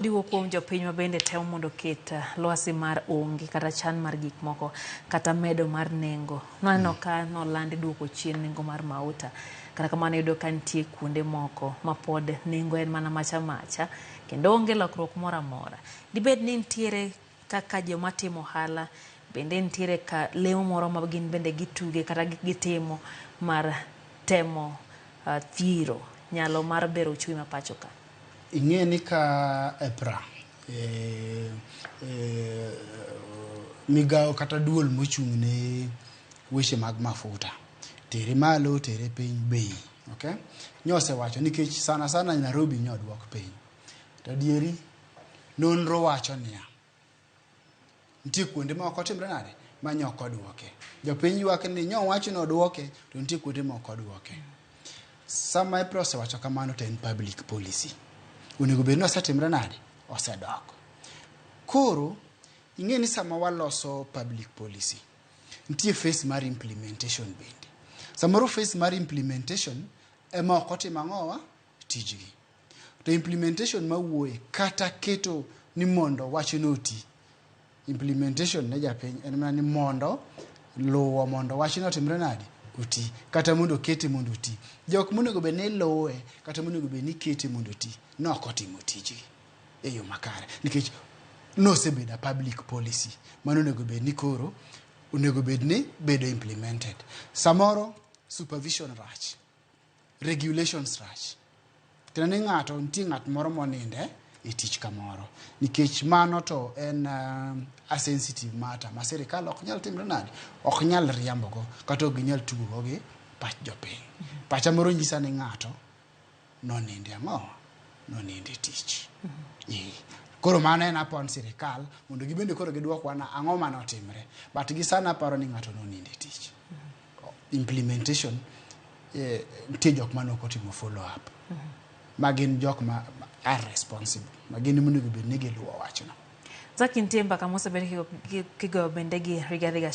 Diwo kuom jopiny ma bende temo mondo oket lwasi mar onge kata chan mar gik moko kata medo mar nengo. Nwaneno ka nolandi duoko chien nengo mar mauta. Kata kamano iyudo ka nitie kuonde moko ma pod nengo en mana macha macha kendo onge lokruok moro amora. Dibed ni nitiere kaka joma timo ohala bende nitiere ka lemo moro ma gin bende gituge kata gitimo mar temo thiro nyalo mar bero uchumi ma pacho ka. Ing'e ni ka EPRA, e, e, migawo kata duol mochung' ne weche mag mafuta, tere malo, tere piny, bei, okay? Nyosewacho nikech sana sana Nairobi nyoduok piny. To adieri nonro wacho niya, nitie kuonde ma ok otimre nade ma nyok oduoke. Jopiny ywak ni nyowacho ni oduoke to nitie kuonde ma ok oduoke. Sama EPRA osewacho kamano to en public policy. Onego bed ni osetimre nade? Osedok. Koro ing'e ni sama waloso public policy, nitie phase mar implementation bende. Samoro phase mar implementation ema ok otimo ang'owa? Tijgi. To implementation mawuoye kata keto ni mondo wachno oti. Implementation ne japiny en mana ni mondo luwo mondo wachno otimre nade? Oti. Kata mondo okete mondo oti. Jok monego bed ni luwe kata monego bed ni kete mondo oti nok otimo tijgi e yo makare. Nikech nosebedo a public policy mano onego bed ni koro onego bed ni bedo implemented. Samoro supervision rach, regulations rach. Tiende ni ng'ato nitie ng'at moro moninde e tich kamoro nikech mano to en a sensitive matter ma sirikal ok nyal timre nade ok nyal riambogo kata ok ginyal tugogo gi pach jopiny. Pacha moro nyisa ni ng'ato noninde ang'o? Noninde tich. Ee. Koro mano en upon sirikal mondo gibende koro giduokwa na ang'o manotimre. But gi sani aparo ni ng'ato noninde tich. Implementation nitie jok mane ok otimo follow up. Ma gin jok ma are responsible. Ma gin monego bed ni giluwo wachno. Zaki, nitie mbaka mosebed kigoyo bende gi Rigathi Gachagua.